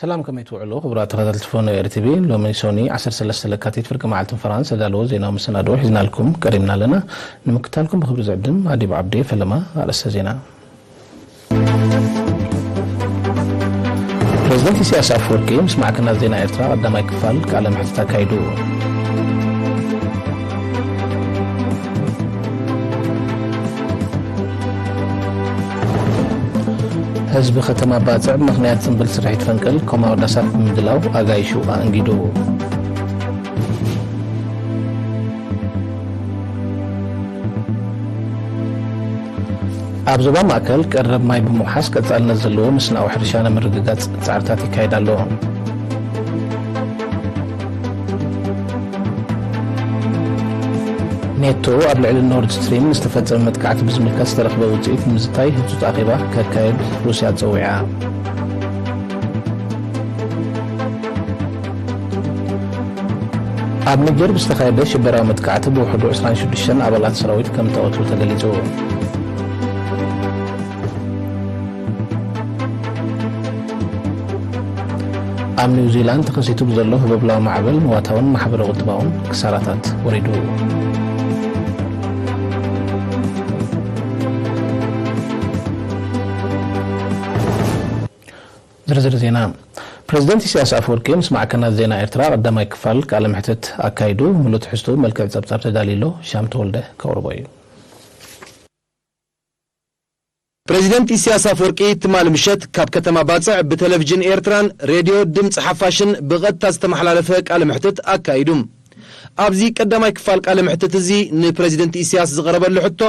ሰላም፣ ከመይ ትውዕሉ ክቡራት ተኸታተልቲ ፎኖ ኤር ቲ ቪ? ሎሚ ሶኒ ዓሰርተ ሰለስተ ለካቲት ፍርቂ መዓልቲ ፈረንሳ ዘዳለዎ ዜናዊ መሰናድኦ ሒዝናልኩም ቀሪብና ኣለና። ንምክታልኩም ብኽብሪ ዝዕድም ኣዲብ ዓብዴ። ፈለማ ኣርእስተ ዜና። ፕሬዚደንት ኢሳያስ ኣፈወርቂ ምስ ማዕከናት ዜና ኤርትራ ቀዳማይ ክፋል ቃለ መሕትት ኣካይዱ። ህዝቢ ከተማ ባጽዕ ብምኽንያት ጽምብል ስርሒት ፈንቅል ኮማዊ ዳሳት ብምድላው ኣጋይሹ ኣእንጊዱ። ኣብ ዞባ ማእከል ቀረብ ማይ ብምውሓስ ቀጻልነት ዘለዎ መስናዊ ሕርሻ ንምርግጋጽ ጻዕርታት ይካየድ ኣሎ። ኔቶ ኣብ ልዕሊ ኖርድ ስትሪም ዝተፈጸመ መጥቃዕቲ ብዝምልከት ዝተረኽበ ውጽኢት ንምዝታይ ህጹጽ ኣኼባ ከካየድ ሩስያ ጸዊዓ። ኣብ ኒጀር ብዝተኻየደ ሽበራዊ መጥቃዕቲ ብውሕዱ ዕስራን ሽዱሽተን ኣባላት ሰራዊት ከም እተቐትሉ ተገሊጹ። ኣብ ኒው ዚላንድ ተኸሲቱ ብዘሎ ህቦብላዊ ማዕበል ንዋታውን ማሕበረ-ቁጠባውን ክሳራታት ወሪዱ። ዝርዝር ዜና። ፕሬዚደንት ኢሳያስ ኣፈወርቂ ምስ ማዕከናት ዜና ኤርትራ ቀዳማይ ክፋል ቃለ መሕትት ኣካይዱ። ምሉእ ትሕዝቱ መልክዕ ጸብጻብ ተዳልዩ ኣሎ። ሻም ተወልደ ከቕርቦ እዩ። ፕሬዚደንት ኢሳያስ ኣፈወርቂ ትማሊ ምሸት ካብ ከተማ ባጽዕ ብቴሌቪዥን ኤርትራን ሬድዮ ድምጺ ሓፋሽን ብቐጥታ ዝተመሓላለፈ ቃለ መሕትት ኣካይዱ። ኣብዚ ቀዳማይ ክፋል ቃለ መሕትት እዚ ንፕሬዚደንት ኢሳያስ ዝቐረበሉ ሕቶ፣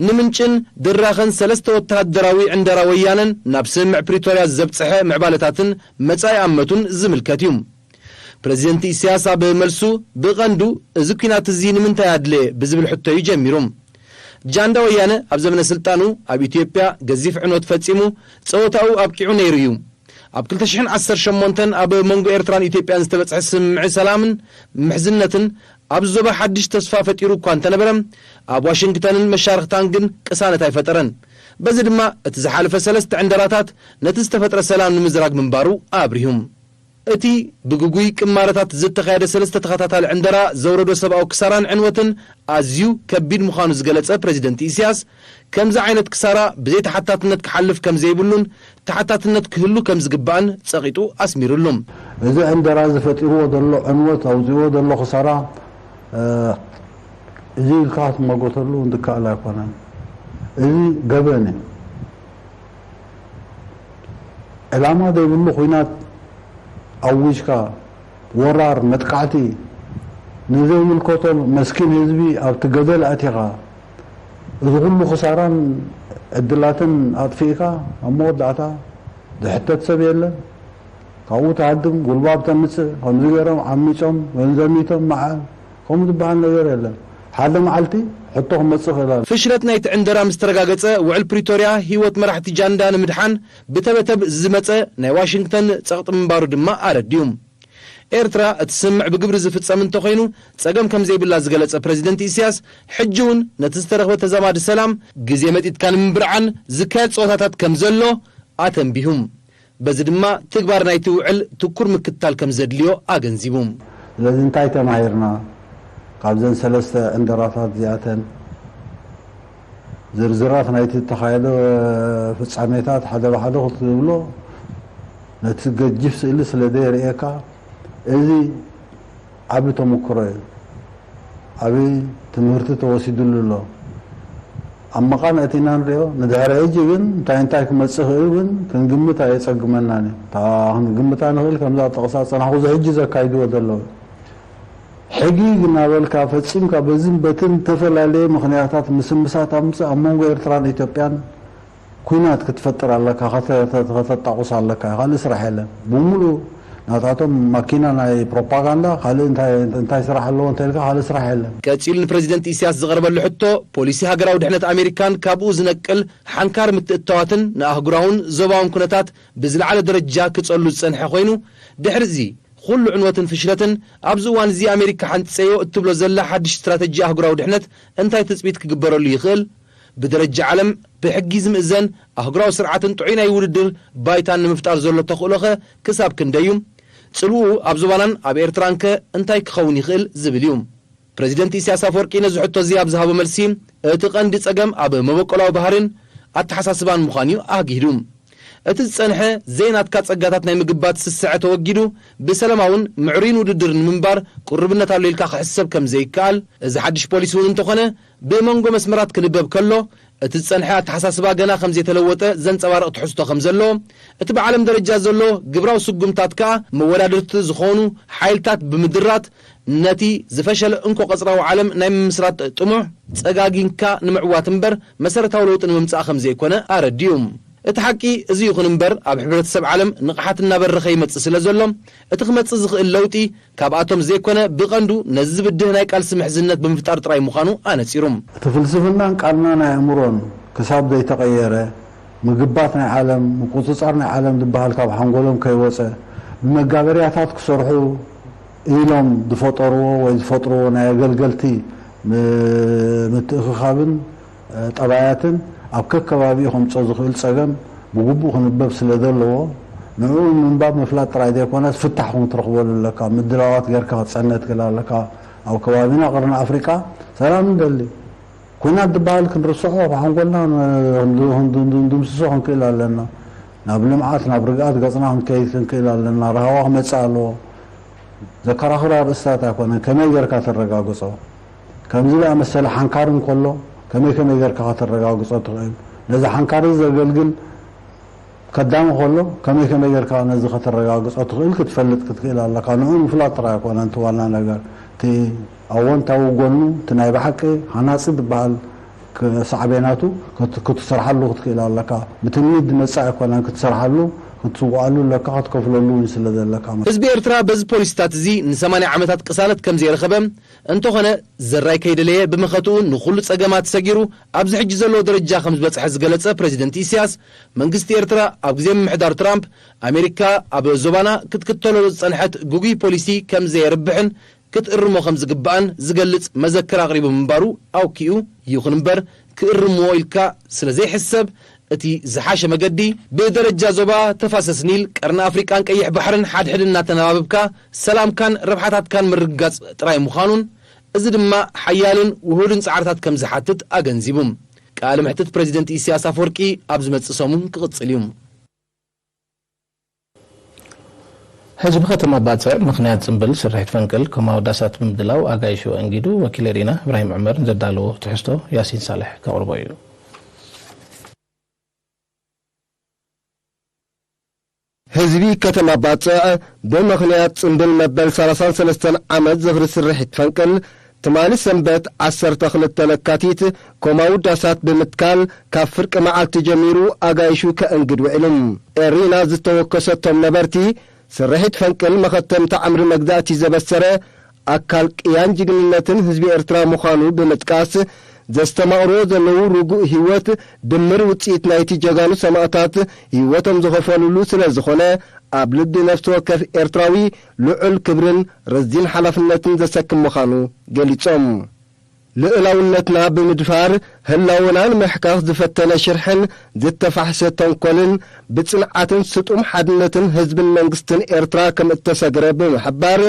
ንምንጭን ድራኸን ሰለስተ ወተሃደራዊ ዕንደራ ወያነን ናብ ስምምዕ ፕሪቶርያ ዘብጽሐ ምዕባለታትን መጻኢ ኣመቱን ዝምልከት እዩ። ፕሬዚደንት ኢሳያስ ኣብ መልሱ፣ ብቐንዱ እዚ ኲናት እዚ ንምንታይ ኣድለየ ብዝብል ሕቶ እዩ ጀሚሩ። ጃንዳ ወያነ ኣብ ዘመነ ስልጣኑ ኣብ ኢትዮጵያ ገዚፍ ዕንወት ፈጺሙ፣ ጸወታኡ ኣብቂዑ ነይሩ እዩ። ኣብ ክልተ ሽሕን ዓሰርተ ሸሞንተን ኣብ መንጎ ኤርትራን ኢትዮጵያን ዝተበጽሐ ስምምዕ ሰላምን ምሕዝነትን ኣብዚ ዞባ ሓድሽ ተስፋ ፈጢሩ እኳ እንተነበረ፣ ኣብ ዋሽንግተንን መሻርኽታን ግን ቅሳነት ኣይፈጠረን። በዚ ድማ እቲ ዝሓለፈ ሰለስተ ዕንደራታት ነቲ ዝተፈጥረ ሰላም ንምዝራግ ምንባሩ ኣብሪሁ። እቲ ብግጉይ ቅማረታት ዝተኻየደ ሰለስተ ተኸታታሊ ዕንደራ ዘውረዶ ሰብኣዊ ክሳራን ዕንወትን ኣዝዩ ከቢድ ምዃኑ ዝገለጸ ፕሬዚደንት ኢሳያስ፣ ከምዚ ዓይነት ክሳራ ብዘይ ተሓታትነት ክሓልፍ ከም ዘይብሉን ተሓታትነት ክህሉ ከም ዝግባእን ጸቒጡ ኣስሚሩሉ። እዚ ዕንደራ እዚ ፈጢርዎ ዘሎ ዕንወት፣ ኣውጺእዎ ዘሎ ክሳራ፣ እ፣ እዚ ኢልካ ክትመጎተሉ ዝከኣል ኣይኮነን። እዚ ገበን እዩ። ዕላማ ዘይብሉ ኹናት ኣዊጅካ፣ ወራር፣ መጥቃዕቲ፣ ንዘይምልከቶ መስኪን ህዝቢ ኣብቲ ገደል ኣእቲኻ፣ እዚ ኩሉ ክሳራን ዕድላትን ኣጥፊእካ፣ ኣብ መወዳእታ ዝሕተት ሰብ የለን። ካብኡ ትሃድም፣ ጉልባብ ተምጽእ፣ ከምዚ ገይሮም ዓሚጾም፣ ወይም ዘሚቶም መዓል፣ ከምኡ ዝበሃል ነገር የለን። ሓደ መዓልቲ ሕቶ ክመጽእ ይኽእል ኣሎ። ፍሽለት ናይቲ ዕንደራ ምስ ተረጋገጸ፣ ውዕል ፕሪቶርያ ህይወት መራሕቲ ጃንዳ ንምድሓን ብተበተብ ዝመጸ ናይ ዋሽንግተን ጸቕጢ ምንባሩ ድማ ኣረዲኡ። ኤርትራ እቲ ስምምዕ ብግብሪ ዝፍጸም እንተኾይኑ ጸገም ከም ዘይብላ ዝገለጸ ፕረዚደንት ኢሳያስ፣ ሕጂ እውን ነቲ ዝተረኽበ ተዛማዲ ሰላም ግዜ መጢጥካ ንምብርዓን ዝካየድ ጸወታታት ከም ዘሎ ኣተንቢሁ። በዚ ድማ ትግባር ናይቲ ውዕል ትኩር ምክትታል ከም ዘድልዮ ኣገንዚቡ። ስለዚ እንታይ ተማሂርና ካብዘን ሰለስተ ዕንደራታት እዚኣተን? ዝርዝራት ናይቲ እተኻየደ ፍጻሜታት ሓደ ብሓደ ክትብሎ ነቲ ገጂፍ ስእሊ ስለ ዘየርእየካ፣ እዚ ዓቢ ተመክሮ እዩ። ዓቢ ትምህርቲ ተወሲዱሉ ኣሎ። ኣብ መቓን ኣቲና ንሪኦ፣ ንድሕሪ ሕጂ ግን እንታይ እንታይ ክመጽእ ይኽእል እውን ክንግምት ኣየጸግመናን እዩ። እታ ክንግምታ ንኽእል ከምዛ ጠቕሳ ዝጸናሕኩ፣ እዚ ሕጂ ዘካይድዎ ዘለዉ ሕጊ እናበልካ ፈጺምካ በዝን በትን ዝተፈላለየ ምኽንያታት ምስምሳት ኣምጽእ ኣብ መንጎ ኤርትራን ኢትዮጵያን ኲናት ክትፈጥር ኣለካ፣ ከተ-፣ ከተ-፣ ከተጣቑስ ኣለካ፣ ካልእ ስራሕ የለን። ብምሉእ ናታቶም ማኪና ናይ ፕሮፓጋንዳ፣ ካልእ እንታይ፣ እንታይ ስራሕ ኣለዎ እንተኢልካ፣ ካልእ ስራሕ የለን። ቀጺሉ ንፕረዚደንት ኢሳያስ ዝቐረበሉ ሕቶ፣ ፖሊሲ ሃገራዊ ድሕነት ኣሜሪካን ካብኡ ዝነቅል ሓንካር ምትእትታዋትን ንኣህጉራውን ዞባውን ኩነታት ብዝለዓለ ደረጃ ክጸሉ ዝጸንሐ ኮይኑ፣ ድሕሪ እዚ ኩሉ ዕንወትን ፍሽለትን ኣብዚ እዋን እዚ ኣሜሪካ ሓንጺጸዮ እትብሎ ዘላ ሓድሽ ስትራተጂ ኣህጉራዊ ድሕነት እንታይ ትጽቢት ክግበረሉ ይኽእል? ብደረጃ ዓለም ብሕጊ ዝምእዘን ኣህጉራዊ ስርዓትን ጥዑይ ናይ ውድድር ባይታን ንምፍጣር ዘሎ ተኽእሎኸ ክሳብ ክንደይ እዩ? ጽልውኡ ኣብ ዞባናን ኣብ ኤርትራንከ እንታይ ክኸውን ይኽእል ዝብል እዩ። ፕረዚደንት ኢሳያስ ኣፈወርቂ ነዚ ሕቶ እዚ ኣብ ዝሃቦ መልሲ፣ እቲ ቀንዲ ጸገም ኣብ መበቆላዊ ባህርን ኣተሓሳስባን ምዃኑ እዩ ኣግሂዱ። እቲ ዝጸንሐ ዘይናትካ ጸጋታት ናይ ምግባት ስስዐ ተወጊዱ፣ ብሰላማውን ምዕሩይን ውድድር ንምንባር ቅሩብነት ኣሎ ኢልካ ክሕሰብ ከም ዘይከኣል፣ እዚ ሓድሽ ፖሊሲ እውን እንተኾነ ብመንጎ መስመራት ክንበብ ከሎ፣ እቲ ዝጸንሐ ኣተሓሳስባ ገና ከም ዘይተለወጠ ዘንጸባርቕ ትሕዝቶ ከም ዘሎ፣ እቲ ብዓለም ደረጃ ዘሎ ግብራዊ ስጉምታት ከኣ መወዳድርቲ ዝኾኑ ሓይልታት ብምድራት ነቲ ዝፈሸለ እንኮ ቀጽራዊ ዓለም ናይ ምምስራት ጥሙሕ ጸጋጊንካ ንምዕዋት እምበር መሰረታዊ ለውጢ ንምምጻእ ከም ዘይኮነ ኣረዲኡ። እቲ ሓቂ እዚ ይኹን እምበር፣ ኣብ ሕብረተሰብ ዓለም ንቕሓት እናበረኸ ይመጽእ ስለ ዘሎ፣ እቲ ክመጽእ ዝኽእል ለውጢ ካብኣቶም ዘይኮነ፣ ብቐንዱ ነዚ ዝብድህ ናይ ቃልሲ ምሕዝነት ብምፍጣር ጥራይ ምዃኑ ኣነጺሩ። እቲ ፍልስፍናን ቃልናን ኣእምሮን ክሳብ ዘይተቐየረ፣ ምግባት ናይ ዓለም፣ ምቁጽጻር ናይ ዓለም ዝበሃል ካብ ሓንጎሎም ከይወጸ፣ ብመጋበርያታት ክሰርሑ ኢሎም ዝፈጠርዎ ወይ ዝፈጥርዎ ናይ ኣገልገልቲ ም-፣ ምትእኽኻብን፣ እ፣ ጠባያትን ኣብ ከከባቢኡ ከምጾ ዝኽእል ጸገም ብግቡእ ክንበብ ስለ ዘለዎ፣ ንዕኡ ምንባብ ምፍላጥ ጥራይ ዘይኮነስ ፍታሕ እውን ክትረኽበሉ ኣለካ። ምድላዋት ጌርካ ክትጸንዕ ትኽእል ኣለካ። ኣብ ከባቢና ቀርኒ ኣፍሪቃ ሰላም ንደሊ። ኲናት ዝበሃል ክንርስዖ፣ ካብ ሓንጎልና ን-፣ ክንድ-፣ ክንድ-፣ ክንድምስሶ ክንክእል ኣለና። ናብ ልምዓት፣ ናብ ርግኣት ገጽና ክንከይድ ክንክእል ኣለና። ራህዋ ክመጽእ ኣለዎ። ዘከራኽር ኣርእስታት ኣይኮነን። ከመይ ጌርካ ተረጋግጾ? ከምዚ ዝኣመሰለ ሓንካር እንከሎ፣ ከመይ ከመይ ጌርካ ከተረጋግጾ ትኽእል? ነዚ ሓንካር እዚ ዘገልግል ከዳሚ ከሎ፣ ከመይ ከመይ ጌርካ ነዚ ከተረጋግጾ ትኽእል ክትፈልጥ ክትክእል ኣለካ። ንዑ ምፍላጥ ጥራይ ኣይኮነን እቲ ዋና ነገር። እቲ ኣወንታዊ ጎኑ፣ እቲ ናይ ብሓቂ ሃናጺ ዝበሃል ክ-፣ ሳዕቤናቱ ክት-፣ ክትሰርሓሉ ክትክእል ኣለካ። ብትምኒት ዝመጽእ ኣይኮነን፣ ክትሰርሓሉ፣ ክትስውኣሉ ኣለካ፣ ክትከፍለሉ እውን ስለ ዘለካ። ህዝቢ ኤርትራ በዚ ፖሊሲታት እዚ ንሰማንያ ዓመታት ቅሳነት ከም ዘይረኸበ፣ እንተኾነ ዘራይ ከይደለየ ብመኸትኡ ንኹሉ ጸገማት ሰጊሩ ኣብዚ ሕጂ ዘለዎ ደረጃ ከም ዝበጽሐ ዝገለጸ ፕረዚደንት ኢሳያስ፣ መንግስቲ ኤርትራ ኣብ ግዜ ምምሕዳር ትራምፕ ኣሜሪካ ኣብ ዞባና ክትክተሎ ዝጸንሐት ግጉይ ፖሊሲ ከም ዘየርብሕን ክትእርሞ ከም ዝግባእን ዝገልጽ መዘክር ኣቕሪቡ ምንባሩ ኣውኪኡ፣ ይኹን እምበር ክእርምዎ ኢልካ ስለ ዘይሕሰብ፣ እቲ ዝሓሸ መገዲ ብደረጃ ዞባ ተፋሰስ ኒል፣ ቀርኒ ኣፍሪቃን ቀይሕ ባሕርን ሓድሕድ እናተነባብብካ ሰላምካን ረብሓታትካን ምርግጋጽ ጥራይ ምዃኑን፣ እዚ ድማ ሓያልን ውሁድን ጻዕርታት ከም ዝሓትት ኣገንዚቡ። ቃለ መሕትት ፕረዚደንት ኢሳያስ ኣፈወርቂ ኣብ ዝመጽእ ሰሙን ክቕጽል እዩ። ህዝቢ ከተማ ባጽዕ ምኽንያት ጽምብል ስርሒት ፈንቅል ከም ኣወዳሳት ብምድላው ኣጋይሹ ኣንጊዱ። ወኪል ሪና እብራሂም ዑመር ንዘዳለዎ ትሕዝቶ ያሲን ሳልሕ ከቕርቦ እዩ። ህዝቢ ከተማ ባጽዕ ብምኽንያት ጽምብል መበል ሰላሳን ሰለስተን ዓመት ዝኽሪ ስርሒት ፈንቅል ትማሊ ሰንበት ዓሰርተ ክልተ ለካቲት ኮም ኣውዳሳት ብምትካል ካብ ፍርቂ መዓልቲ ጀሚሩ ኣጋይሹ ከእንግድ ውዒሉ። ኤሪና ዝተወከሰቶም ነበርቲ ስርሒት ፈንቅል መኸተምታ ዕምሪ መግዛእቲ ዘበሰረ ኣካል ቅያን ጅግንነትን ህዝቢ ኤርትራ ምዃኑ ብምጥቃስ፣ ዘስተማቕርዎ ዘለዉ ርጉእ ህይወት ድምር ውጽኢት ናይቲ ጀጋኑ ሰማእታት ህይወቶም ዝኸፈሉሉ ስለ ዝኾነ፣ ኣብ ልቢ ነፍሲ ወከፍ ኤርትራዊ ልዑል ክብርን ረዚን ሓላፍነትን ዘሰክም ምዃኑ ገሊጾም። ልኡላውነትና ብምድፋር ህላወና ንምሕካኽ ዝፈተነ ሽርሕን ዝተፋሕሰ ተንኮልን ብጽንዓትን ስጡም ሓድነትን ህዝብን መንግስትን ኤርትራ ከም እተሰግረ ብምሕባር፣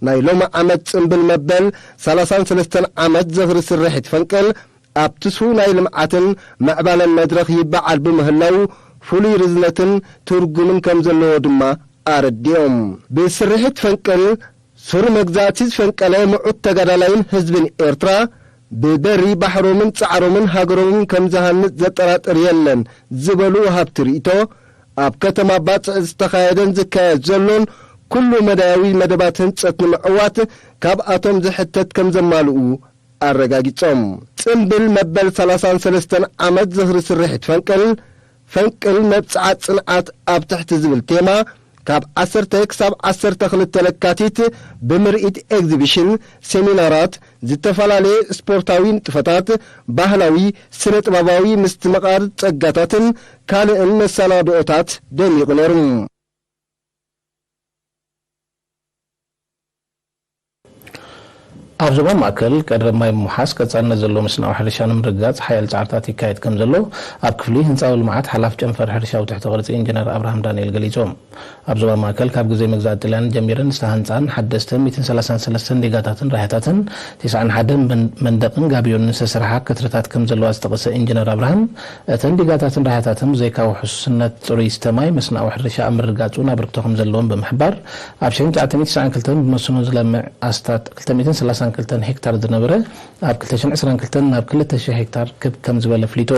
ናይ ሎሚ ዓመት ጽምብል መበል ሰላሳን ሰለስተን ዓመት ዝኽሪ ስርሒት ፈንቅል ኣብ ትስፉው ናይ ልምዓትን ምዕባለን መድረኽ ይበዓል ብምህላው ፍሉይ ርዝነትን ትርጉምን ከም ዘለዎ ድማ ኣረዲኦም። ብስርሒት ፈንቅል ሱር መግዛእቲ ዝፈንቀለ ምዑት ተጋዳላይን ህዝብን ኤርትራ፣ ብበሪ ባሕሮምን ጻዕሮምን ሃገሮምን ከም ዝሃንጽ ዘጠራጥር የለን ዝበሉ ወሃብቲ ርእይቶ፣ ኣብ ከተማ ባጽዕ ዝተኻየደን ዝካየድ ዘሎን ኩሉ መዳያዊ መደባት ህንጸት ንምዕዋት ካብኣቶም ዝሕተት ከም ዘማልኡ ኣረጋጊጾም። ጽምብል መበል ሰላሳን ሰለስተን ዓመት ዝኽሪ ስርሒት ፈንቅል፣ ፈንቅል መብጽዓ ጽንዓት ኣብ ትሕቲ ዝብል ቴማ፣ ካብ ዓሰርተ ክሳብ ዓሰርተ ክልተ ለካቲት ብምርኢት ኤግዚቢሽን፣ ሴሚናራት፣ ዝተፈላለየ ስፖርታዊ ንጥፈታት፣ ባህላዊ፣ ስነ ጥበባዊ ምስትምቓር ጸጋታትን ካልእን መሰናድኦታት ደሚቑ ነይሩ። ኣብ ዞባ ማእከል ቀረብ ማይ ብምውሓስ ቀጻልነት ዘለዎ መስናዊ ሕርሻ ንምርግጋጽ ሓያል ጻዕርታት ይካየድ ከም ዘሎ ኣብ ክፍሊ ህንጻዊ ልምዓት ሓላፊ ጨንፈር ሕርሻዊ ትሕተ ቅርጺ ኢንጂነር ኣብርሃም ዳንኤል ገሊጾም። ኣብ ዞባ ማእከል ካብ ግዜ መግዛእቲ ጥልያን ጀሚረን ዝተሃንጻን ሓደስተ ሚእትን ሰላሳን ሰለስተን ዲጋታትን ራህያታትን፣ ቲስዓን ሓደን መን-፣ መንደቕን ጋብዮን ዝተሰርሓ ከትርታት ከም ዘለዋ ዝጠቐሰ ኢንጂነር ኣብርሃም፣ እተን ዲጋታትን ራህያታትን ብዘይካ ውሕስነት ጽሩይ ዝስተ ማይ፣ መስናዊ ሕርሻ ኣብ ምርግጋጽ እውን ኣበርክቶ ከም ዘለዎም ብምሕባር፣ ኣብ ሺሕ ትሽዓተ ሚእትን ትስዓን ክልተን ብመስኖ ዝለምዕ ኣስታት ክልተ ሚእትን ሰላሳን ክልተን ሄክታር ዝነበረ፣ ኣብ ክልተ ሽሕን ዕስራን ክልተን ናብ ክልተ ሽሕ ሄክታር ክብ ከም ዝበለ ኣፍሊጡ።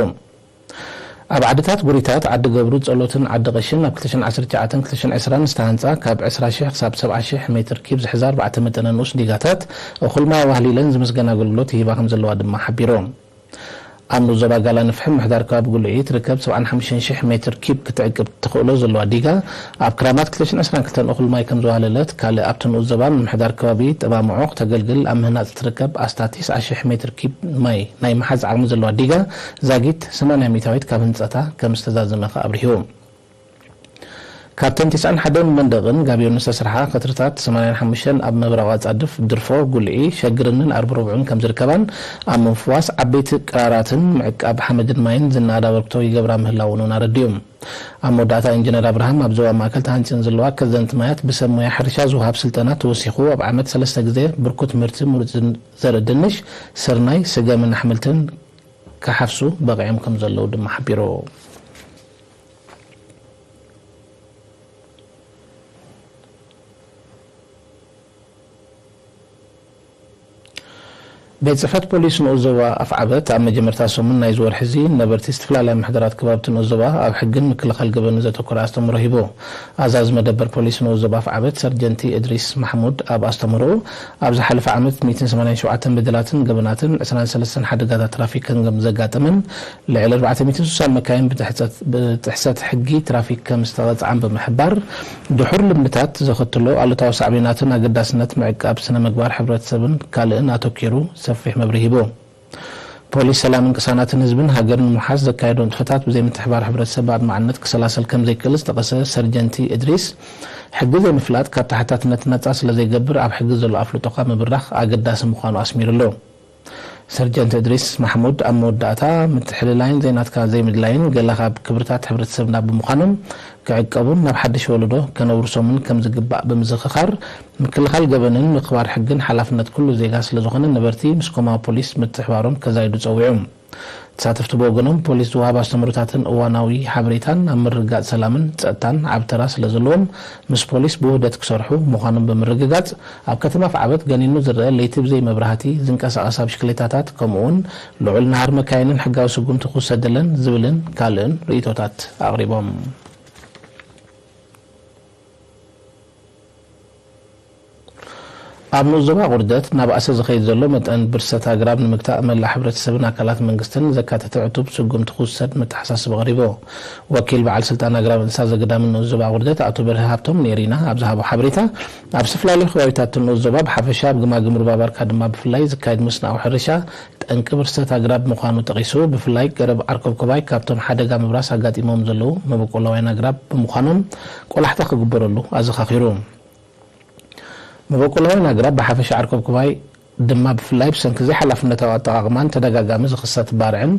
ኣብ ዓድታት ጉሪታት፣ ዓዲ ገብሩ፣ ጸሎትን ዓዲ ቀሽን ኣብ ክልተ ሽሕን ዓሰርተ ትሽዓተን ክልተ ሽሕን ዕስራን ዝተሃንጻ ካብ ዕስራ ሽሕ ክሳብ ሰብዓ ሽሕ ሜትር ኪብ ዝሕዛ ኣርባዕተ መጠነ ንኡስ ዲጋታት እኹል ማይ ኣዋህሊለን ዝምስገን ኣገልግሎት ይህባ ከም ዘለዋ ድማ ሓቢሩ። ኣብ ንኡስ ዞባ ጋላ ንፍሒ ምምሕዳር ከባቢ ጉልዒ ትርከብ ሰብዓን ሓሙሽተን ሽሕ ሜትር ኪብ ክትዕቅብ ተኽእሎ ዘለዋ ዲጋ ኣብ ክራማት ክልተ ሽሕን ዕስራን ክልተን እኹል ማይ ከም ዘዋህለለት፣ ካልእ ኣብቲ ንኡስ ዞባ ምምሕዳር ከባቢ ጠባምዖ ክተገልግል ኣብ ምህናጽ ትርከብ ኣስታት ተስዓ ሽሕ ሜትር ኪብ ማይ ናይ ምሓዝ ዓቕሚ ዘለዋ ዲጋ ዛጊት ሰማንያ ሚእታዊት ካብ ህንጸታ ከም ዝተዛዘመ ከኣ ኣብሪሁ። ካብተን ቲስዓን ሓደን መንደቕን ጋብዮን ዝተሰርሓ ከትርታት ሰማንያን ሓሙሽተን ኣብ ምብራቕ ኣጻድፍ ድርፎ፣ ጉልዒ፣ ሸግርንን ኣርብረቡዕን ከም ዝርከባን ኣብ ምፍዋስ ዓበይቲ ቅራራትን ምዕቃብ ሓመድን ማይን ዝነኣድ ኣበርክቶ ይገብራ ምህላወን እውን ኣረዲኡ። ኣብ መወዳእታ ኢንጂነር ኣብርሃም ኣብ ዞባ ማእከል ተሃንጽየን ዘለዋ ከዘንቲ ማያት ብሰብ ሞያ ሕርሻ ዝወሃብ ስልጠና ተወሲኹ ኣብ ዓመት ሰለስተ ግዜ ብርኩት ምህርቲ ምሩጽ ዘርኢ ድንሽ፣ ስርናይ፣ ስገምን ኣሕምልትን ክሓፍሱ በቒዖም ከም ዘለዉ ድማ ሓቢሩ። ቤት ጽሕፈት ፖሊስ ንኡስ ዞባ ኣፍዓበት ኣብ መጀመርታ ሰሙን ናይዚ ወርሒ እዚ ነበርቲ ዝተፈላለያ ምሕደራት ከባብቲ ንኡስ ዞባ ኣብ ሕግን ምክልኻል ገበንን ዘተኮረ ኣስተምህሮ ሂቡ። ኣዛዚ መደበር ፖሊስ ንኡስ ዞባ ኣፍዓበት ሰርጀንቲ እድሪስ ማሕሙድ ኣብ ኣስተምህሮኡ፣ ኣብ ዝሓለፈ ዓመት ሚእትን ሰማንያን ሸውዓተን በደላትን ገበናትን ዕስራን ሰለስተን ሓደጋታት ትራፊክን ከም ዘጋጠመን፣ ልዕሊ ኣርባዕተ ሚእትን ስሳን መካይን ብጥሕሰት፣ ብጥሕሰት ሕጊ ትራፊክ ከም ዝተቐጽዓን ብምሕባር፣ ድሑር ልምድታት ዘኸትሎ ኣሉታዊ ሳዕቤናትን ኣገዳስነት ምዕቃብ ስነ ምግባር ሕብረተሰብን ካልእን ኣተኲሩ ሰፊሕ መብርሂ ሂቡ። ፖሊስ ሰላምን ቅሳናትን ህዝብን ሃገርን ንምውሓስ ዘካየዶ ንጥፈታት ብዘይ ምትሕባር ሕብረተሰብ ብኣድማዕነት ክሰላሰል ከም ዘይክእል ዝጠቐሰ ሰርጀንቲ እድሪስ፣ ሕጊ ዘይምፍላጥ ካብ ተሓታትነት ነጻ ስለ ዘይገብር ኣብ ሕጊ ዘሎ ኣፍልጦኻ ምብራኽ ኣገዳሲ ምዃኑ ኣስሚሩሉ። ሰርጀንት እድሪስ ማሕሙድ ኣብ መወዳእታ፣ ምትሕልላይን ዘይናትካ ዘይምድላይን ገለ ካብ ክብርታት ሕብረተሰብና ብምዃኖም ክዕቀቡን ናብ ሓድሽ ወለዶ ከነውርሶምን ከም ዝግባእ ብምዝኽኻር፣ ምክልኻል ገበንን ምኽባር ሕግን ሓላፍነት ኩሉ ዜጋ ስለ ዝኾነ ነበርቲ ምስ ኮማዊ ፖሊስ ምትሕባሮም ከዛይዱ ጸዊዑ። ተሳተፍቲ ብወገኖም ፖሊስ ዝወሃብ ኣስተምህሮታትን እዋናዊ ሓበሬታን ኣብ ምርግጋጽ ሰላምን ጸጥታን ዓቢ ተራ ስለ ዘለዎም ምስ ፖሊስ ብውህደት ክሰርሑ ምዃኖም ብምርግጋጽ፣ ኣብ ከተማ ኣፍዓበት ገኒኑ ዝረአ ለይቲ ብዘይ መብራህቲ ዝንቀሳቐሳ ብሽክሌታታት፣ ከምኡ'ውን ልዑል ናህሪ መካይንን ሕጋዊ ስጉምቲ ክውሰደለን ዝብልን ካልእን ርእይቶታት ኣቕሪቦም። ኣብ ንኡስ ዞባ ቁርደት እናበኣሰ ዝኸይድ ዘሎ መጠን ብርሰት ኣግራብ ንምግታእ መላእ ሕብረተሰብን ኣካላት መንግስትን ዘካተተ ዕቱብ ስጉምቲ ክውሰድ መተሓሳስቢ ኣቕሪቡ። ወኪል በዓል ስልጣን ኣግራብ እንስሳ ዘገዳምን ንኡስ ዞባ ቁርደት ኣቶ በርሀ ሃብቶም ንኤሪና ኣብ ዝሃቦ ሓበሬታ፣ ኣብ ዝተፈላለዩ ከባቢታት ንኡስ ዞባ ብሓፈሻ ኣብ ግማግም ሩባ ባርካ ድማ ብፍላይ ዝካየድ መስናዊ ሕርሻ ጠንቂ ብርሰት ኣግራብ ምዃኑ ጠቒሱ፣ ብፍላይ ገረብ ዓርከብኮባይ ካብቶም ሓደጋ ምብራስ ኣጋጢሞም ዘለዉ መበቆላውያን ኣግራብ ብምዃኖም ቆላሕታ ክግበረሉ ኣዘኻኺሩ። መበቆላውያን ኣግራብ ብሓፈሻ ዓርከብኮባይ ድማ ብፍላይ ብሰንኪ ዘይሓላፍነታዊ ኣጠቓቕማን ተደጋጋሚ ዝኽሰት ባርዕን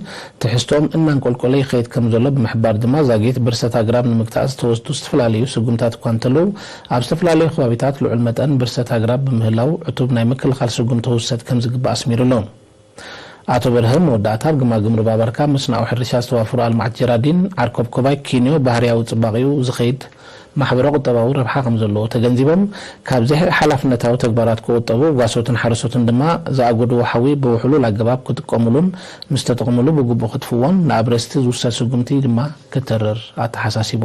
ትሕዝቶኦም እናንቆልቆለ ይኸይድ ከም ዘሎ ብምሕባር ድማ ዛጊት ብርሰት ኣግራብ ንምግታእ ዝተወስዱ ዝተፈላለዩ ስጉምታት እኳ እንተለዉ ኣብ ዝተፈላለዩ ከባቢታት ልዑል መጠን ብርሰት ኣግራብ ብምህላው ዕቱብ ናይ ምክልኻል ስጉምቲ ክውሰድ ከም ዝግባእ ኣስሚሩ ኣሎ። ኣቶ በርሀ መወዳእታ ኣብ ግማግም ሩባ ባርካ መስናዊ ሕርሻ ዝተዋፈሩ ኣልማዕቲ ጀራዲን ዓርከብኮባይ ኪንዮ ባህርያዊ ጽባቐኡ ዝኸይድ ማሕበረ ቁጠባዊ ረብሓ ከም ዘለዎ ተገንዚቦም፣ ካብ ዘይሓላፍነታዊ ተግባራት ክቑጠቡ፣ ጓሶትን ሓረስቶትን ድማ ዝኣጎድዎ ሓዊ ብውሕሉል ኣገባብ ክጥቀሙሉን ምስ ተጠቕሙሉ ብግቡእ ክጥፍዎን ንኣብረስቲ ዝውሰድ ስጉምቲ ድማ ክተርር ኣተሓሳሲቡ።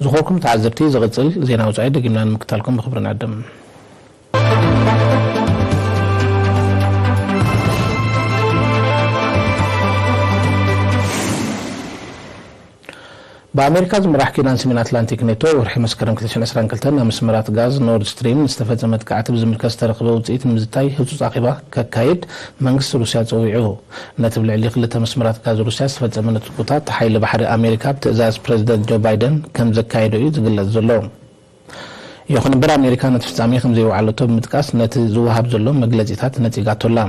ዝኾንኩም ተዓዘብቲ፣ ዝቕጽል ዜና ወጻኢ ደጊምና ንምክታልኩም ብኽብሪ ንዕድም። ብኣሜሪካ ዝምራሕ ኪዳን ሰሜን ኣትላንቲክ ኔቶ፣ ወርሒ መስከረም ክልተ ሽሕን ዕስራን ክልተን ኣብ መስመራት ጋዝ ኖርድ ስትሪም ንዝተፈጸመ መጥቃዕቲ ብዝምልከት ዝተረኽበ ውጽኢት ንምዝታይ ህጹጽ ኣኼባ ከካይድ መንግስቲ ሩስያ ጸዊዑ። ነቲ ብልዕሊ ክልተ መስመራት ጋዝ ሩስያ ዝተፈጸመ ንጥቁታት፣ ሓይሊ ባሕሪ ኣሜሪካ ብትእዛዝ ፕረዚደንት ጆ ባይደን ከም ዘካየዶ እዩ ዝግለጽ ዘሎ። ይኹን እምበር፣ ኣሜሪካ ነቲ ፍጻሜ ከም ዘይወዓለቶ ብምጥቃስ፣ ነቲ ዝወሃብ ዘሎ መግለጺታት ነጺጋቶ ኣላ።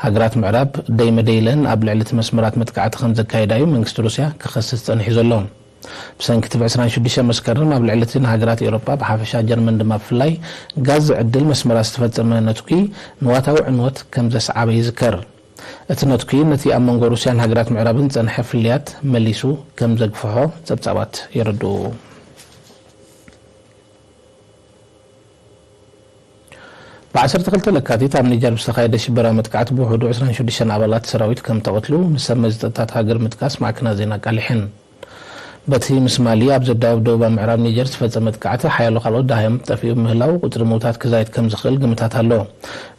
ሃገራት ምዕራብ ደይመደይለን ኣብ ልዕሊ እቲ መስመራት መጥቃዕቲ ከም ዘካየዳ እዩ መንግስቲ ሩስያ ክኸስስ ጸኒሑ ዘሎ። ብሰንኪ እቲ ብ ዕስራን ሽዱሽተን መስከረም ኣብ ልዕሊ እቲ ንሃገራት ኤውሮጳ ብሓፈሻ፣ ጀርመን ድማ ብፍላይ፣ ጋዝ ዝዕድል መስመራት ዝተፈጸመ ነትጒ ንዋታዊ ዕንወት ከም ዘስዓበ ይዝከር። እቲ ነትጒ ነቲ ኣብ መንጎ ሩስያን ሃገራት ምዕራብን ዝጸንሐ ፍልልያት መሊሱ ከም ዘግፍሖ ጸብጻባት የረድኡ። ብ ዓሰርተ ክልተ ለካቲት ኣብ ኒጀር ብዝተኻየደ ሽበራዊ መጥቃዕቲ ብውሕዱ ዕስራን ሽዱሽተን ኣባላት ሰራዊት ከም ተቐትሉ ንሰብ መዚ ጸጥታ እታ ሃገር ምጥቃስ ማዕከናት ዜና ኣቃሊሐን። በቲ ምስ ማሊ ኣብ ዘዳውብ ደቡባዊ ምዕራብ ኒጀር ዝተፈጸመ መጥቃዕቲ፣ ሓያሎ ካልኦት ደሃዮም ጠፊኡ ብምህላው፣ ቁጽሪ ምዉታት ክዛይድ ከም ዝኽእል ግምታት ኣሎ።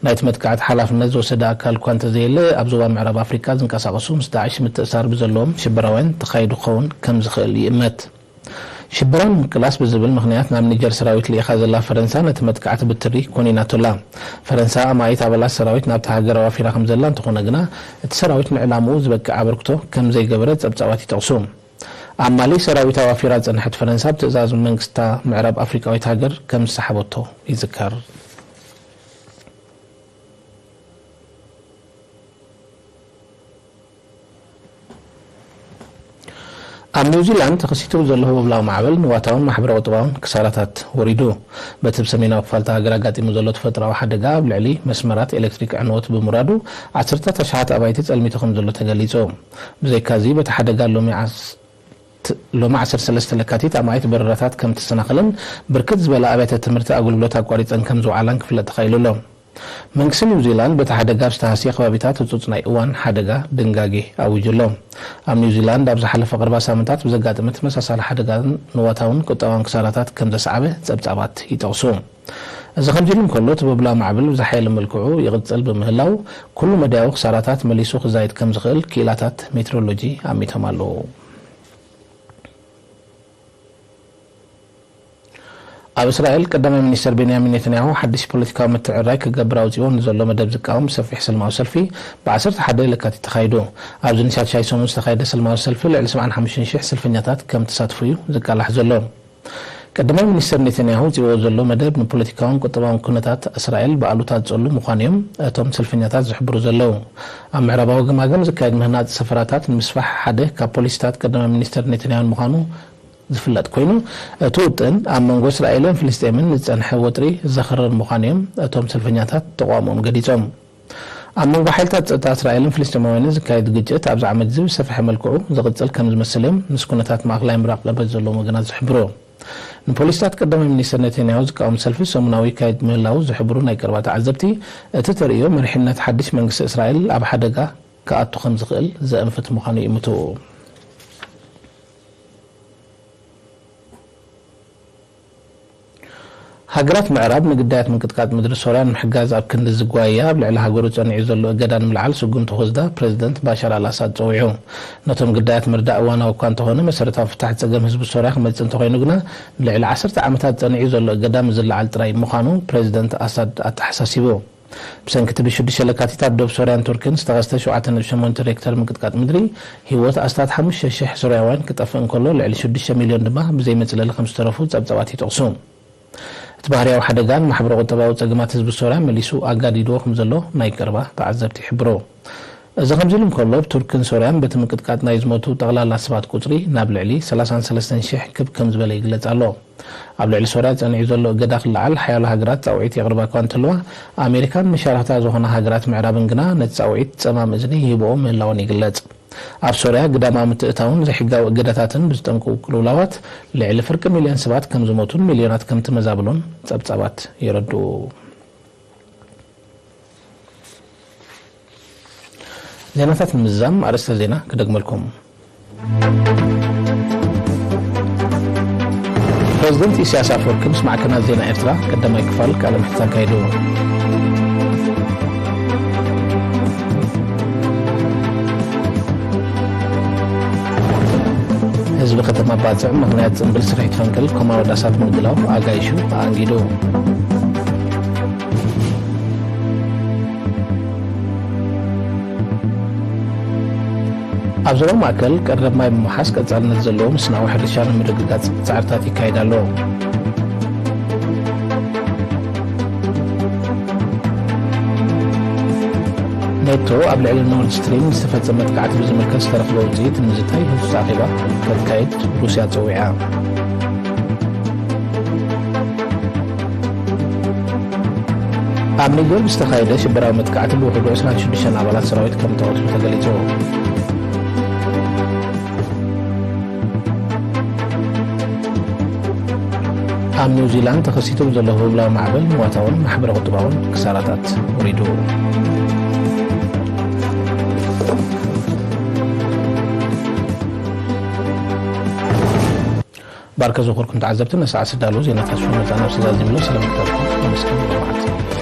ናይቲ መጥቃዕቲ ሓላፍነት ዝወሰደ ኣካል እኳ እንተዘየለ፣ ኣብ ዞባ ምዕራብ ኣፍሪቃ ዝንቀሳቐሱ ምስ ዳዕሽ ምትእሳር ብዘለዎም ሽበራውያን ተኻይዱ ክኸውን ከም ዝኽእል ይእመት። ሽበራ ንምቅላስ ብዝብል ምኽንያት ናብ ኒጀር ሰራዊት ልኢኻ ዘላ ፈረንሳ፣ ነቲ መጥቃዕቲ ብትሪ ኮኒናቶ ኣላ። ፈረንሳ ኣማኢት ኣባላት ሰራዊት ናብታ ሃገር ኣዋፊራ ከም ዘላ እንተኾነ ግና፣ እቲ ሰራዊት ንዕላምኡ ዝበቅዕ ኣበርክቶ ከም ዘይገበረ ጸብጻባት ይጠቕሱ። ኣብ ማሊ ሰራዊት ኣዋፊራ ዝጸንሐት ፈረንሳ፣ ብትእዛዝ መንግስታ ምዕራብ ኣፍሪቃዊት ሃገር ከም ዝሰሓበቶ ይዝከር። ኣብ ኒውዚላንድ ተኸሲቱ ዘሎ ህቦብላዊ ማዕበል ንዋታውን ማሕበረ-ቁጠባውን ክሳራታት ወሪዱ። በቲ ብሰሜናዊ ክፋልታ ሃገር ኣጋጢሙ ዘሎ ተፈጥሮኣዊ ሓደጋ፣ ኣብ ልዕሊ መስመራት ኤሌክትሪክ ዕንወት ብምውራዱ፣ ዓሰርታት ኣሽሓት ኣባይቲ ጸልሚቱ ከም ዘሎ ተገሊጹ። ብዘይካዚ፣ በቲ ሓደጋ ሎሚ ዓስ-፣ ት-፣ ሎሚ ዓሰርተ ሰለስተ ለካቲት ኣማኢት በረራታት ከም ተሰናኸለን፣ ብርክት ዝበላ ኣብያተ ትምህርቲ ኣገልግሎት ኣቋሪጸን ከም ዝወዓላን ክፍለጥ ተኻኢሉ ኣሎ። መንግስቲ ኒውዚላንድ በቲ ሓደጋ ኣብ ዝተሃስየ ከባቢታት ህጹጽ ናይ እዋን ሓደጋ ድንጋጌ ኣዊጁ ኣሎ። ኣብ ኒውዚላንድ ኣብ ዝሓለፈ ቀረባ ሳምንታት ብዘጋጠመ ተመሳሳሊ ሓደጋ ንዋታውን ቁጠባውን ክሳራታት ከም ዘስዓበ ጸብጻባት ይጠቕሱ። እዚ ከምዚ ኢሉ እንከሎ፣ እቲ ህቦብላዊ ማዕበል ብዝሓየለ መልክዑ ይቕጽል ብምህላው፣ ኩሉ መዳያዊ ክሳራታት መሊሱ ክዛይድ ከም ዝኽእል ክኢላታት ሜትሮሎጂ ኣሚቶም ኣለዉ። ኣብ እስራኤል፣ ቀዳማይ ሚኒስተር ቤንያሚን ኔታንያሁ ሓድሽ ፖለቲካዊ ምትዕርራይ ክገብር ኣውጺዎ ንዘሎ መደብ ዝቃወም ሰፊሕ ሰልማዊ ሰልፊ ብ ዓሰርተ ሓደ ለካቲት ተኻይዱ። ኣብዚ ንሻድሻይ ሰሙን ዝተኻየደ ሰልማዊ ሰልፊ ልዕሊ ሰብዓን ሓሙሽተን ሽሕ ሰልፈኛታት ከም ተሳትፉ እዩ ዝቃላሕ ዘሎ። ቀዳማይ ሚኒስተር ኔታንያሁ ኣውጺዎ ዘሎ መደብ ንፖለቲካውን ቁጠባውን ኩነታት እስራኤል ብኣሉታ ዝጸሉ ምዃኑ እዮም እቶም ሰልፈኛታት ዝሕብሩ ዘለዉ። ኣብ ምዕራባዊ ገማግም ዝካየድ ምህናጽ ሰፈራታት ንምስፋሕ ሓደ ካብ ፖሊሲታት ቀዳማይ ሚኒስተር ኔታንያሁን ምዃኑ ዝፍለጥ ኮይኑ፣ እቲ ውጥን ኣብ መንጎ እስራኤልን ፍልስጤምን ዝጸንሐ ወጥሪ ዘኽርር ምዃኑ እዮም እቶም ሰልፈኛታት ተቓውሞኦም ገሊጾም። ኣብ መንጎ ሓይልታት ጸጥታ እስራኤልን ፍልስጤማውያንን ዝካየድ ግጭት ኣብዚ ዓመት እዚ ብዝሰፍሐ መልክዑ ዝቕጽል ከም ዝመስል እዮም ምስ ኩነታት ማእከላይ ምብራቕ ቅርበት ዘለዎም ወገናት ዝሕብሩ። ንፖሊሲታት ቀዳማይ ሚኒስተር ኔታንያሁ ዝቃወም ሰልፊ ሰሙናዊ ይካየድ ምህላዉ ዝሕብሩ ናይ ቀረባ ተዓዘብቲ፣ እቲ ተርእዮ መሪሕነት ሓድሽ መንግስቲ እስራኤል ኣብ ሓደጋ ክኣቱ ከም ዝኽእል ዘእንፍት ምዃኑ ይእምቱ። ሃገራት ምዕራብ ንግዳያት ምንቅጥቃጥ ምድሪ ሶርያ ንምሕጋዝ ኣብ ክንዲ ዝጓየያ፣ ኣብ ልዕሊ ሃገሩ ጸኒዑ ዘሎ እገዳ ንምልዓል ስጉምቲ ክወስዳ ፕረዚደንት ባሻር ኣልኣሳድ ጸዊዑ። ነቶም ግዳያት ምርዳእ እዋናዊ እኳ እንተኾነ፣ መሰረታዊ ፍታሕ ጸገም ህዝቢ ሶርያ ክመጽእ እንተኾይኑ ግና፣ ንልዕሊ ዓሰርተ ዓመታት ጸኒዑ ዘሎ እገዳ ምስ ዝለዓል ጥራይ ምዃኑ ፕረዚደንት ኣሳድ ኣተሓሳሲቡ። ብሰንኪ እቲ ብሽዱሽተ ለካቲት ኣብ ዶብ ሶርያን ቱርክን ዝተኸስተ ሸውዓተ ነጥቢ ሸሞንተ ሬክተር ምንቅጥቃጥ ምድሪ፣ ህይወት ኣስታት ሓሙሽተ ሽሕ ሶርያውያን ክጠፍእ እንከሎ፣ ልዕሊ ሽዱሽተ ሚልዮን ድማ ብዘይ መጽለሊ ከም ዝተረፉ ጸብጻባት ይጠቕሱ። እቲ ባህርያዊ ሓደጋ ንማሕበረ-ቁጠባዊ ጸገማት ህዝቢ ሶርያ መሊሱ ኣጋዲድዎ ከም ዘሎ ናይ ቀረባ ተዓዘብቲ ይሕብሩ። እዚ ከምዚ ኢሉ እንከሎ፣ ኣብ ቱርክን ሶርያን በቲ ምንቅጥቃጥ ናይ ዝሞቱ ጠቕላላ ሰባት ቁጽሪ ናብ ልዕሊ ሰላሳን ሰለስተን ሽሕ ክብ ከም ዝበለ ይግለጽ ኣሎ። ኣብ ልዕሊ ሶርያ ጸኒዑ ዘሎ እገዳ ክለዓል ሓያሎ ሃገራት ጻውዒት የቕርባ እኳ እንተለዋ፣ ኣሜሪካን መሻርኽታ ዝኾና ሃገራት ምዕራብን ግና ነቲ ጻውዒት ጸማም እዝኒ ይህብኦ ምህላወን ይግለጽ። ኣብ ሶርያ ግዳማዊ ምትእታውን ዘይሕጋዊ እገዳታትን ብዝጠንቁ ቅልውላዋት ልዕሊ ፍርቂ ሚልዮን ሰባት ከም ዝሞቱን ሚልዮናት ከም ተመዛብሉን ጸብጻባት የረድኡ። ዜናታት ንምዝዛም ኣርእስተ ዜና ክደግመልኩም። ፕረዚደንት ኢሳያስ ኣፈወርቂ ምስ ማዕከናት ዜና ኤርትራ ቀዳማይ ክፋል ቃለ መሕትት ኣካይዱ። ህዝቢ ከተማ ባጽዕ ምኽንያት ጽምብል ስርሒት ፈንቅል ኮማንዶ እሳት ምግላው ኣጋይሹ ኣኣንጊዱ። ኣብ ዞባ ማእከል ቀረብ ማይ ብምውሓስ ቀጻልነት ዘለዎ መስኖኣዊ ሕርሻ ንምርግጋጽ ጻዕርታት ይካየድ ኣሎ። ኔቶ ኣብ ልዕሊ ኖርድ ስትሪም ዝተፈጸመ መጥቃዕቲ ብዝምልከት ዝተረኽበ ውጽኢት ንምዝታይ ህጹጽ ኣኼባ ከካይድ ሩስያ ጸዊዓ። ኣብ ኒጀር ብዝተኻየደ ሽበራዊ መጥቃዕቲ ብውሕዱ ዕስራን ሽዱሽተን ኣባላት ሰራዊት ከም ተቐትሉ ተገሊጹ። ኣብ ኒውዚላንድ ተኸሲቱ ብዘሎ ህብብላዊ ማዕበል ንዋታውን ማሕበረ ቁጠባውን ክሳራታት ወሪዱ። ባርከ ዝኾርኩም ተዓዘብቲ፣ ነሰዓት ዝዳለዉ ዜናታት ሽሙ መጻና ብሰዛ ዝምሎ ሰላም ክተርኩም።